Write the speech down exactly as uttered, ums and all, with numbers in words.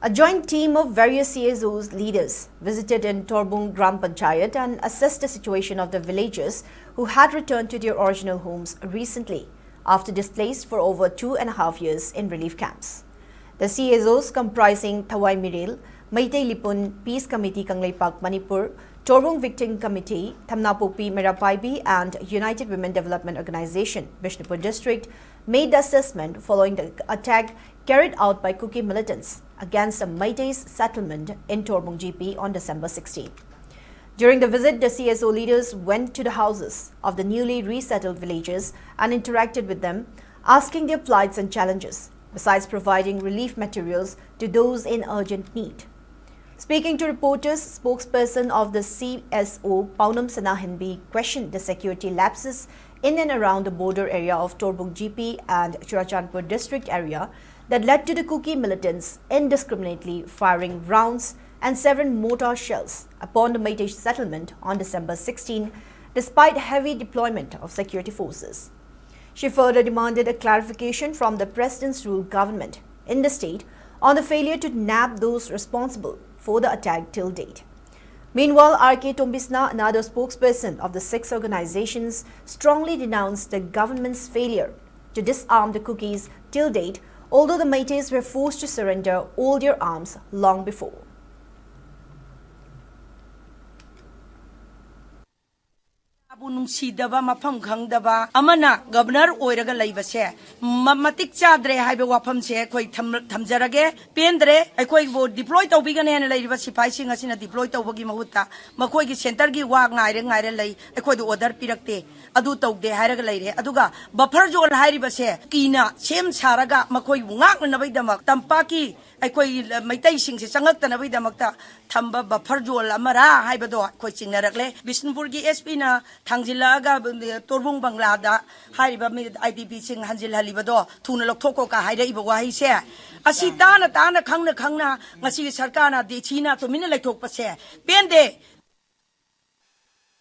A joint team of various C S Os leaders visited in Torbung Gram Panchayat and assessed the situation of the villagers who had returned to their original homes recently after displaced for over two and a half years in relief camps. The C S Os, comprising Thawai Mirel, Meitei Lipun Peace Committee Kangleipak Manipur, Torbung Victim Committee, Thamnapokpi Meira Paibi and United Women Development Organization, Bishnupur District, made the assessment following the attack carried out by Kuki militants against a Meitei settlement in Torbung G P on December sixteen. During the visit, the C S O leaders went to the houses of the newly resettled villagers and interacted with them, asking their plights and challenges, besides providing relief materials to those in urgent need. Speaking to reporters, spokesperson of the C S O, Paunam Sanahenbi, questioned the security lapses in and around the border area of Torbung G P and Churachandpur district area that led to the Kuki militants indiscriminately firing rounds and several mortar shells upon the Meitei settlement on December sixteen, despite heavy deployment of security forces. She further demanded a clarification from the president's rule government in the state on the failure to nab those responsible for the attack till date. Meanwhile, R K Tombisna, another spokesperson of the six organizations, strongly denounced the government's failure to disarm the Kukis till date, although the Meiteis were forced to surrender all their arms long before. ꯕꯨ ꯅꯨꯡꯁꯤꯗꯕ, ꯃꯐꯝ ꯈꯪꯗꯕ ꯑꯃꯅ governor ꯑꯣꯏꯔꯒ ꯂꯩꯕꯁꯦ ꯃ- ꯃꯇꯤꯛ ꯆꯥꯗ꯭ꯔꯦ ꯍꯥꯏꯕ ꯋꯥꯐꯝꯁꯦ ꯑꯩꯈꯣꯏ ꯊꯝ- ꯊꯝꯖꯔꯒꯦ꯫ ꯄꯦꯟꯗ꯭ꯔꯦ꯫ ꯑꯩꯈꯣꯏꯕꯨ ꯗꯤꯄ꯭ꯂꯣꯏ ꯇꯧꯕꯤꯒꯅꯤ ꯍꯥꯏꯅ ꯂꯩꯔꯤꯕ ꯁꯤꯐꯥꯏꯁꯤꯡ ꯑꯁꯤꯅ ꯗꯤꯄ꯭ꯂꯣꯏ ꯇꯧꯕꯒꯤ ꯃꯍꯨꯠꯇ ꯃꯈꯣꯏꯒꯤ ꯁꯦꯟꯇꯔꯒꯤ ꯋꯥ ꯉꯥꯏꯔ ꯉꯥꯏꯔ ꯂꯩ꯫ ꯑꯩꯈꯣꯏꯗ ꯑꯣꯔꯗꯔ ꯄꯤꯔꯛꯇꯦ꯫ ꯑꯗꯨ ꯇꯧꯗꯦ ꯍꯥꯏꯔꯒ ꯂꯩꯔꯦ꯫ ꯑꯗꯨꯒ ꯕꯐꯔ ꯖꯣꯟ ꯍꯥꯏꯔꯤꯕꯁꯦ ꯀꯤꯅ ꯁꯦꯝ ꯁꯥꯔꯒ ꯃꯈꯣꯏꯕꯨ ꯉꯥꯛꯅꯅꯕꯒꯤꯗꯃꯛ ꯇꯝꯄꯥꯛꯀꯤ ꯑꯩꯈꯣꯏ ꯃꯩꯇꯩꯁꯤꯡꯁꯦ ꯆꯪꯉꯛꯇꯅꯕꯒꯤꯗꯃꯛꯇ ꯊꯝꯕ ꯕꯐꯔ ꯖꯣꯟ ꯑꯃꯔꯥ ꯍꯥꯏꯕꯗꯣ ꯑꯩꯈꯣꯏ ꯆꯤꯡꯅꯔꯛꯂꯦ꯫ ꯕꯤꯁꯅꯨꯄꯨꯔꯒꯤ ꯑꯦꯁ ꯄꯤꯅ ꯊꯥꯡꯖꯤꯜꯂꯛꯑꯒ ꯇꯣꯔꯕꯨꯡ ꯕꯪꯒ꯭ꯂꯥꯗ ꯍꯥꯏꯔꯤꯕ ꯑꯥꯏ ꯗꯤ ꯄꯤꯁꯤꯡ ꯍꯟꯖꯤꯜꯍꯜꯂꯤꯕꯗꯣ ꯊꯨꯅ ꯂꯧꯊꯣꯛꯈꯣ ꯀ ꯍꯥꯏꯔꯛꯏꯕ ꯋꯥꯍꯩꯁꯦ, ꯑꯁꯤ ꯇꯥꯅ ꯇꯥꯅ ꯈꯪꯅ ꯈꯪꯅ ꯉꯁꯤꯒꯤ ꯁꯔꯀꯥꯔꯅ ꯗꯤ ꯁꯤꯅ ꯇꯨꯃꯤꯟꯅ ꯂꯩꯊꯣꯛꯄꯁꯦ ꯄꯦꯟꯗꯦ꯫